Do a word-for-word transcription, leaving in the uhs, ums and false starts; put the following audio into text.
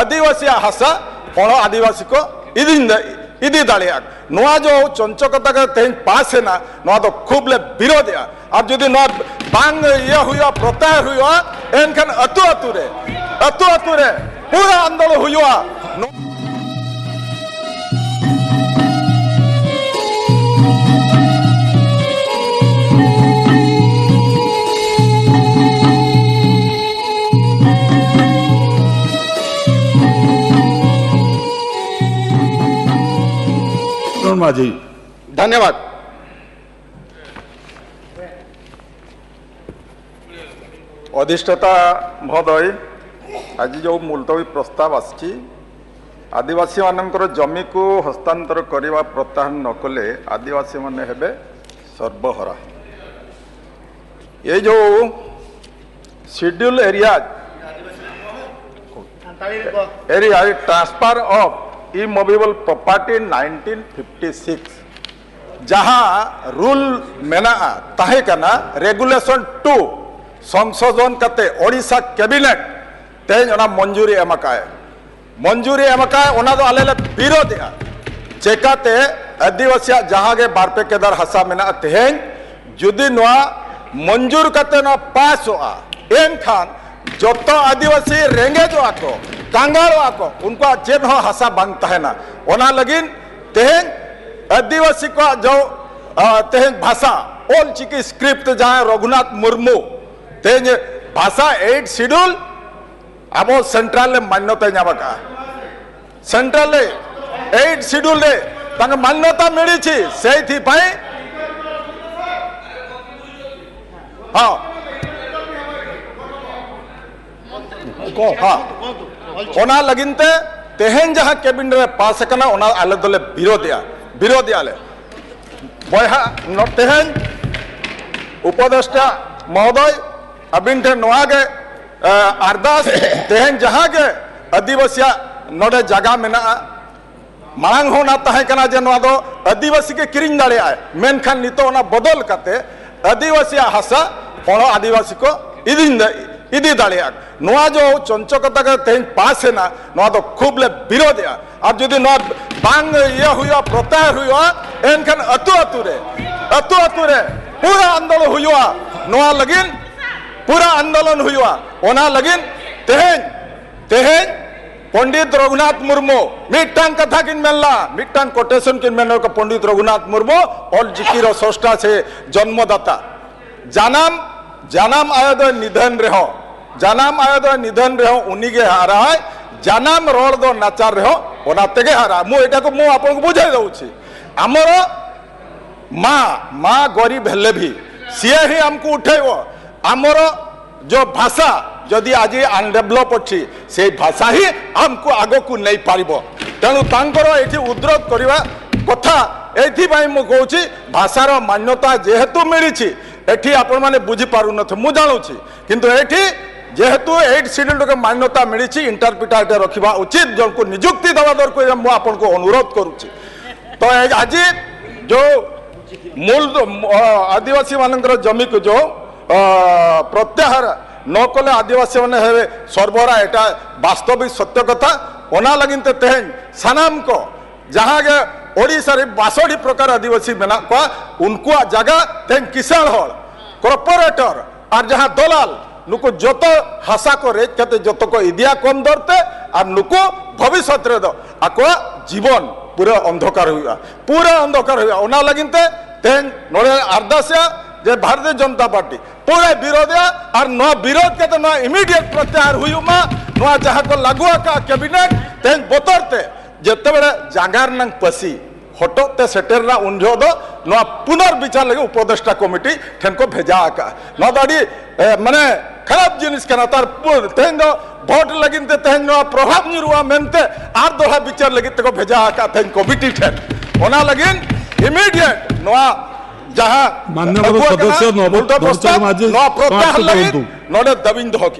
ᱟᱹᱫᱤᱵᱟᱹᱥᱤᱭᱟᱜ ᱦᱟᱥᱟ ᱦᱚᱲ ᱟᱹᱫᱤᱵᱟᱹᱥᱤ ᱠᱚ ᱤᱫᱤᱧ ᱫᱟ-, ᱤᱫᱤ ᱫᱟᱲᱮᱭᱟᱜᱼᱟ᱾ ᱱᱚᱣᱟ ᱡᱚ ᱪᱚᱧᱪᱚᱠᱚᱛᱟ ᱜᱮ ᱛᱮᱦᱮᱧ ᱯᱟᱥ ᱮᱱᱟ, ᱱᱚᱣᱟ ᱫᱚ ᱠᱷᱩᱵ ᱞᱮ ᱵᱤᱨᱳᱫᱷᱮᱜᱼᱟ᱾ ᱟᱨ ᱡᱩᱫᱤ ᱱᱚᱣᱟ ᱵᱟᱝ ᱤᱭᱟᱹ ᱦᱩᱭᱩᱜᱼᱟ, ᱯᱨᱚᱛᱭᱟᱦᱟᱨ ᱦᱩᱭᱩᱜᱼᱟ, ᱮᱱᱠᱷᱟᱱ ᱟᱹᱛᱩ ᱟᱹᱛᱩ ᱨᱮ, ᱟᱹᱛᱩ ᱟᱹᱛᱩ ᱨᱮ ᱯᱩᱨᱟᱹ ᱟᱱᱫᱳᱞᱚᱱ ᱦᱩᱭᱩᱜᱼᱟ᱾ ᱢᱟᱹᱡᱷᱤ᱾ ᱫᱷᱚᱱᱭᱚᱵᱟᱫ᱾ ଅଧିଷ୍ଠାତା ମହୋଦୟ, ଆଜି ଯେଉଁ ମୁଲତବୀ ପ୍ରସ୍ତାବ ଆସିଛି, ଆଦିବାସୀମାନଙ୍କର ଜମିକୁ ହସ୍ତାନ୍ତର କରିବା ପ୍ରତ୍ୟାହାର ନ କଲେ ଆଦିବାସୀମାନେ ହେବେ ସର୍ବହରା। ଏ ଯେଉଁ schedule area, area transfer of immovable property nineteen fifty six, ᱡᱟᱦᱟᱸ ᱨᱩᱞ ᱢᱮᱱᱟᱜᱼᱟ, ᱛᱟᱦᱮᱸ ᱠᱟᱱᱟ, ᱨᱮᱜᱩᱞᱮᱥᱚᱱ ᱴᱩ ᱥᱚᱝᱥᱳᱫᱷᱚᱱ ᱠᱟᱛᱮ ᱳᱰᱤᱥᱟ ᱠᱮᱵᱤᱱᱮᱴ ᱛᱮᱦᱮᱧ ᱚᱱᱟ ᱢᱚᱧᱡᱩᱨᱤ ᱮᱢ ᱟᱠᱟᱫᱼᱟᱭ᱾ ᱢᱚᱧᱡᱩᱨᱤ ᱮᱢ ᱟᱠᱟᱫᱼᱟᱭ, ᱚᱱᱟ ᱫᱚ ᱟᱞᱮ ᱞᱮ ᱵᱤᱨᱳᱫᱷᱮᱜᱼᱟ᱾ ᱪᱮᱠᱟᱛᱮ ᱟᱹᱫᱤᱵᱟᱹᱥᱤᱭᱟᱜ ᱡᱟᱦᱟᱸ ᱜᱮ ᱵᱟᱨ ᱯᱮ ᱠᱮᱫᱟᱨ ᱦᱟᱥᱟ ᱢᱮᱱᱟᱜᱼᱟ, ᱛᱮᱦᱮᱧ ᱡᱩᱫᱤ ᱱᱚᱣᱟ ᱢᱚᱧᱡᱩᱨ ᱠᱟᱛᱮ ᱱᱚᱣᱟ ᱯᱟᱥᱚᱜᱼᱟ, ᱮᱱᱠᱷᱟᱱ ᱡᱚᱛᱚ ᱟᱹᱫᱤᱵᱟᱹᱥᱤ ᱨᱮᱸᱜᱮᱡᱚᱜᱼᱟ ᱠᱚ, ᱠᱟᱸᱜᱟᱞᱚᱜᱼᱟ ᱠᱚ, ᱩᱱᱠᱩᱣᱟᱜ ᱪᱮᱫ ᱦᱚᱸ ᱦᱟᱥᱟ ᱵᱟᱝ ᱛᱟᱦᱮᱱᱟ᱾ ᱚᱱᱟ ᱞᱟᱹᱜᱤᱫ ᱛᱮᱦᱮᱧ ᱟᱹᱫᱤᱵᱟᱹᱥᱤ ᱠᱚᱣᱟᱜ ᱡᱚ-, ᱟ, ᱛᱮᱦᱮᱧ ᱵᱷᱟᱥᱟ, ᱚᱞ ᱪᱤᱠᱤ ᱥᱠᱨᱤᱯᱴ ᱡᱟᱦᱟᱸᱭ ᱨᱚᱜᱷᱩᱱᱟᱛᱷ ᱢᱩᱨᱢᱩ, ᱛᱮᱦᱮᱧ ᱵᱷᱟᱥᱟ ᱮᱭᱤᱴ ᱥᱤᱰᱩᱞ ᱟᱵᱚ ᱥᱮᱱᱴᱨᱟᱞ ᱨᱮ ᱢᱟᱱᱱᱚᱛᱟᱭ ᱧᱟᱢ ᱟᱠᱟᱫᱼᱟ᱾ ସେଣ୍ଟ୍ରାଲରେ ଏଇଟ୍ ସିଡ୍ୟୁଲରେ ତାଙ୍କ ମାନ୍ୟତା ମିଳିଛି। ସେଇଥିପାଇଁ, ହଁ, ᱠᱚ ᱦᱮᱸ, ᱚᱱᱟ ᱞᱟᱹᱜᱤᱫ ᱛᱮ ᱛᱮᱦᱮᱧ ᱡᱟᱦᱟᱸ ᱠᱮᱵᱤᱱᱮᱴ ᱨᱮ ᱯᱟᱥ ᱟᱠᱟᱱᱟ, ᱚᱱᱟ ᱟᱞᱮ ᱫᱚᱞᱮ ᱵᱤᱨᱳᱫᱮᱜᱼᱟ, ᱵᱤᱨᱳᱫᱮᱜᱼᱟ ᱞᱮ᱾ ᱵᱚᱭᱦᱟ, ᱱᱚ-, ᱛᱮᱦᱮᱧ ᱩᱯᱚᱫᱮᱥᱴᱟ ᱢᱚᱦᱳᱫᱚᱭ, ᱟᱹᱵᱤᱱ ᱴᱷᱮᱱ ᱱᱚᱣᱟ ᱜᱮ, ᱮ, ᱟᱨᱫᱟᱥ, ᱛᱮᱦᱮᱧ ᱡᱟᱦᱟᱸ ᱜᱮ ᱟᱹᱫᱤᱵᱟᱹᱥᱤᱭᱟᱜ ᱱᱚᱰᱮ ᱡᱟᱭᱜᱟ ᱢᱮᱱᱟᱜᱼᱟ, ᱢᱟᱲᱟᱝ ᱦᱚᱸ ᱚᱱᱟ ᱛᱟᱦᱮᱸ ᱠᱟᱱᱟ ᱡᱮ ᱱᱚᱣᱟ ᱫᱚ ᱟᱹᱫᱤᱵᱟᱹᱥᱤ ᱜᱮ ᱠᱤᱨᱤᱧ ᱫᱟᱲᱮᱭᱟᱜᱼᱟᱭ, ᱢᱮᱱᱠᱷᱟᱱ ᱱᱤᱛᱚᱜ ᱚᱱᱟ ᱵᱚᱫᱚᱞ ᱠᱟᱛᱮ ᱟᱹᱫᱤᱵᱟᱹᱥᱤᱭᱟᱜ ᱦᱟᱥᱟ ᱦᱚᱲ ᱟᱹᱫᱤᱵᱟᱹᱥᱤ ᱠᱚ ᱤᱫᱤᱧ ᱫᱟ-, ᱤᱫᱤ ᱫᱟᱲᱮᱭᱟᱜᱼᱟ᱾ ᱱᱚᱣᱟ ᱡᱚ ᱪᱚᱧᱪᱚᱠᱚᱛᱟ ᱜᱮ ᱛᱮᱦᱮᱧ ᱯᱟᱥ ᱮᱱᱟ, ᱱᱚᱣᱟ ᱫᱚ ᱠᱷᱩᱵ ᱞᱮ ᱵᱤᱨᱳᱫᱷᱮᱜᱼᱟ᱾ ᱟᱨ ᱡᱩᱫᱤ ᱱᱚᱣᱟ ᱵᱟᱝ ᱤᱭᱟᱹ ᱦᱩᱭᱩᱜᱼᱟ, ᱯᱨᱚᱛᱭᱟᱦᱟᱨ ᱦᱩᱭᱩᱜᱼᱟ, ᱮᱱᱠᱷᱟᱱ ᱟᱹᱛᱩ ᱟᱹᱛᱩ ᱨᱮ, ᱟᱹᱛᱩ ᱟᱹᱛᱩ ᱨᱮ ᱯᱩᱨᱟᱹ ᱟᱱᱫᱳᱞᱚᱱ ᱦᱩᱭᱩᱜᱼᱟ᱾ ᱱᱚᱣᱟ ᱞᱟᱹᱜᱤᱫ ᱯᱩᱨᱟᱹ ᱟᱱᱫᱳᱞᱚᱱ ᱦᱩᱭᱩᱜᱼᱟ᱾ ᱚᱱᱟ ᱞᱟᱹᱜᱤᱫ ᱛᱮᱦᱮᱧ, ᱛᱮᱦᱮᱧ ᱯᱚᱱᱰᱤᱛ ᱨᱚᱜᱷᱩᱱᱟᱛᱷ ᱢᱩᱨᱢᱩ ᱢᱤᱫᱴᱟᱝ ᱠᱟᱛᱷᱟ ᱠᱤᱱ ᱢᱮᱱ ᱞᱟ, ᱢᱤᱫᱴᱟᱝ ᱠᱚᱴᱮᱥᱚᱱ ᱠᱤᱱ ᱢᱮᱱ ᱞᱟ, ᱯᱚᱱᱰᱤᱛ ᱨᱚᱜᱷᱩᱱᱟᱛᱷ ᱢᱩᱨᱢᱩ ᱚᱞ ᱪᱤᱠᱤ ᱨᱮ ᱥᱨᱚᱥᱴᱟ ᱥᱮ ᱡᱚᱱᱢᱚᱫᱟᱛᱟ᱾ ᱡᱟᱱᱟᱢ, ᱡᱟᱱᱟᱢ ᱟᱭᱳ ᱫᱚᱭ ᱱᱤᱫᱷᱟᱹᱱ ᱨᱮᱦᱚᱸ, ᱡᱟᱱᱟᱢ ᱟᱭᱳ ᱫᱚᱭ ᱱᱤᱫᱷᱟᱹᱱ ᱨᱮᱦᱚᱸ ᱩᱱᱤᱜᱮ ᱦᱟᱨᱟᱭ, ᱡᱟᱱᱟᱢ ᱨᱚᱲ ᱫᱚ ᱱᱟᱪᱟᱨ ᱨᱮᱦᱚᱸ ᱚᱱᱟ ᱛᱮᱜᱮ ᱦᱟᱨᱟ᱾ ମୁଁ ଏଇଟାକୁ ମୁଁ ଆପଣଙ୍କୁ ବୁଝାଇ ଦେଉଛି। ଆମର ମା, ମା ଗରିବ ହେଲେ ବି ସିଏ ହିଁ ଆମକୁ ଉଠେଇବ। ଆମର ଯୋଉ ଭାଷା ଯଦି ଆଜି ଅନଡେଭଲପ ଅଛି, ସେଇ ଭାଷା ହିଁ ଆମକୁ ଆଗକୁ ନେଇପାରିବ। ତେଣୁ ତାଙ୍କର ଏଠି ଉଦ୍ରୋଧ କରିବା କଥା। ଏଇଥିପାଇଁ ମୁଁ କହୁଛି, ଭାଷାର ମାନ୍ୟତା ଯେହେତୁ ମିଳିଛି, ଏଠି ଆପଣମାନେ ବୁଝିପାରୁନଥିବେ, ମୁଁ ଜାଣୁଛି, କିନ୍ତୁ ଏଠି ଯେହେତୁ ଏଇଟ୍ ସିଡ୍ୟୁଲକୁ ମାନ୍ୟତା ମିଳିଛି, ଇଣ୍ଟରପ୍ରିଟରଟେ ରଖିବା ଉଚିତ, ଜଣଙ୍କୁ ନିଯୁକ୍ତି ଦେବା ଦରକାର, ମୁଁ ଆପଣଙ୍କୁ ଅନୁରୋଧ କରୁଛି। ତ ଏ- ଆଜି ଯୋଉ ମୂଲ ଅ, ଆଦିବାସୀମାନଙ୍କର ଜମିକୁ ଯୋଉ ଅ, ପ୍ରତ୍ୟାହାର ନ କଲେ ଆଦିବାସୀମାନେ ହେବେ ସର୍ବହରା, ଏଇଟା ବାସ୍ତବିକ ସତ୍ୟ କଥା। ᱚᱱᱟ ᱞᱟᱹᱜᱤᱫ ᱛᱮ ᱛᱮᱦᱮᱧ ᱥᱟᱱᱟᱢ ᱠᱚ ᱡᱟᱦᱟᱸ ᱜᱮ ᱳᱰᱤᱥᱟ ᱨᱮ ᱵᱟᱥᱚᱴᱤ ᱯᱨᱚᱠᱟᱨ ᱟᱹᱫᱤᱵᱟᱹᱥᱤ ᱢᱮᱱᱟᱜ ᱠᱚᱣᱟ, ᱩᱱᱠᱩᱣᱟᱜ ᱡᱟᱭᱜᱟ ᱛᱮᱦᱮᱧ ᱠᱤᱥᱟᱹᱬ ᱦᱚᱲ, ᱠᱚᱨᱯᱳᱨᱮᱴᱚᱨ ᱟᱨ ᱡᱟᱦᱟᱸ ᱫᱚᱞᱟᱞ, ᱱᱩᱠᱩ ᱡᱚᱛᱚ ᱦᱟᱥᱟ ᱠᱚ ᱨᱮᱡ ᱠᱟᱛᱮ ᱡᱚᱛᱚ ᱠᱚ ᱤᱫᱤᱭᱟ ᱠᱚᱢ ᱫᱚᱨ ᱛᱮ, ᱟᱨ ᱱᱩᱠᱩ ᱵᱷᱚᱵᱤᱥᱥᱚᱛ ᱨᱮᱫᱚ ᱟᱠᱚᱣᱟᱜ ᱡᱤᱵᱚᱱ ᱯᱩᱨᱟᱹ ᱚᱱᱫᱷᱚᱠᱟᱨ ᱦᱩᱭᱩᱜᱼᱟ, ᱯᱩᱨᱟᱹ ᱚᱱᱫᱷᱚᱠᱟᱨ ᱦᱩᱭᱩᱜᱼᱟ᱾ ᱚᱱᱟ ᱞᱟᱹᱜᱤᱫ ᱛᱮ ᱛᱮᱦᱮᱧ ᱱᱚᱰᱮ ᱟᱨᱫᱟᱥᱮᱜᱼᱟ ᱡᱮ ᱵᱷᱟᱨᱚᱛᱤᱭᱚ ᱡᱚᱱᱚᱛᱟ ᱯᱟᱨᱴᱤ ᱯᱩᱨᱟᱹ ᱵᱤᱨᱳᱫᱷᱮᱜᱼᱟ, ᱟᱨ ᱱᱚᱣᱟ ᱵᱤᱨᱳᱫᱷ ᱠᱟᱛᱮ ᱱᱚᱣᱟ ᱤᱢᱤᱰᱤᱭᱮᱴ ᱯᱨᱚᱛᱭᱟᱦᱟᱨ ᱦᱩᱭᱩᱜ ᱢᱟ᱾ ᱱᱚᱣᱟ ᱡᱟᱦᱟᱸ ᱠᱚ ᱞᱟᱹᱜᱩ ᱟᱠᱟᱫ ᱠᱮᱵᱤᱱᱮᱴ, ᱛᱮᱦᱮᱧ ᱵᱚᱛᱚᱨ ᱛᱮ ᱡᱮᱛᱮᱵᱮᱲᱮ ᱡᱟᱸᱜᱟ ᱨᱮᱱᱟᱝ ᱯᱟᱹᱥᱤ ᱦᱚᱴᱚᱜ ᱛᱮ ᱥᱮᱴᱮᱨ ᱮᱱᱟ, ᱩᱱ ᱡᱚᱦᱚᱜ ᱫᱚ ᱱᱚᱣᱟ ᱯᱩᱱᱚᱨ ᱵᱤᱪᱟᱨ ᱞᱟᱹᱜᱤᱫ ᱩᱯᱚᱫᱮᱥᱴᱟ ᱠᱚᱢᱤᱴᱤ ᱴᱷᱮᱱ ᱠᱚ ᱵᱷᱮᱡᱟ ᱟᱠᱟᱫᱼᱟ᱾ ᱱᱚᱣᱟ ᱫᱚ ᱟᱹᱰᱤ, ᱮ, ᱢᱟᱱᱮ ᱠᱷᱟᱨᱟᱯ ᱡᱤᱱᱤᱥ ᱠᱟᱱᱟ᱾ ᱛᱟᱨ ᱯᱩ-, ᱛᱮᱦᱮᱧ ᱫᱚ ᱵᱷᱳᱴ ᱞᱟᱹᱜᱤᱫ ᱛᱮ ᱛᱮᱦᱮᱧ ᱱᱚᱣᱟ ᱯᱨᱚᱵᱷᱟᱵ ᱧᱩᱨᱩᱜᱼᱟ ᱢᱮᱱᱛᱮ ᱟᱨ ᱫᱚᱦᱲᱟ ᱵᱤᱪᱟᱨ ᱞᱟᱹᱜᱤᱫ ᱛᱮᱠᱚ ᱵᱷᱮᱡᱟ ᱟᱠᱟᱫ ᱛᱮᱦᱮᱧ ᱠᱚᱢᱤᱴᱤ ᱴᱷᱮᱱ᱾ ᱚᱱᱟ ᱞᱟᱹᱜᱤᱫ ᱤᱢᱤᱰᱤᱭᱮᱴ ᱱᱚᱣᱟ ᱡᱟᱦᱟᱸ ᱢᱟᱱᱱᱤᱭᱚ ᱟᱹᱜᱩ ᱟᱠᱟᱱᱟ ᱥᱚᱫᱚᱥᱥᱚ ᱱᱚᱵᱚ-, ᱩᱞᱴᱟᱹ ᱱᱚᱵᱚᱪᱚᱨ ᱯᱨᱚᱥᱛᱟᱵ, ᱢᱟᱹᱡᱷᱤ ᱱᱚᱣᱟ ᱯᱨᱚᱛᱭᱟᱦᱟᱨ ᱥᱚᱢᱟᱯᱛᱚ ᱞᱟᱹᱜᱤᱫ ᱠᱚᱨᱚᱱᱛᱩ᱾ ᱱᱚᱰᱮ ᱫᱟᱹᱵᱤᱧ ᱫᱚᱦᱚ ᱠᱮᱫᱟ᱾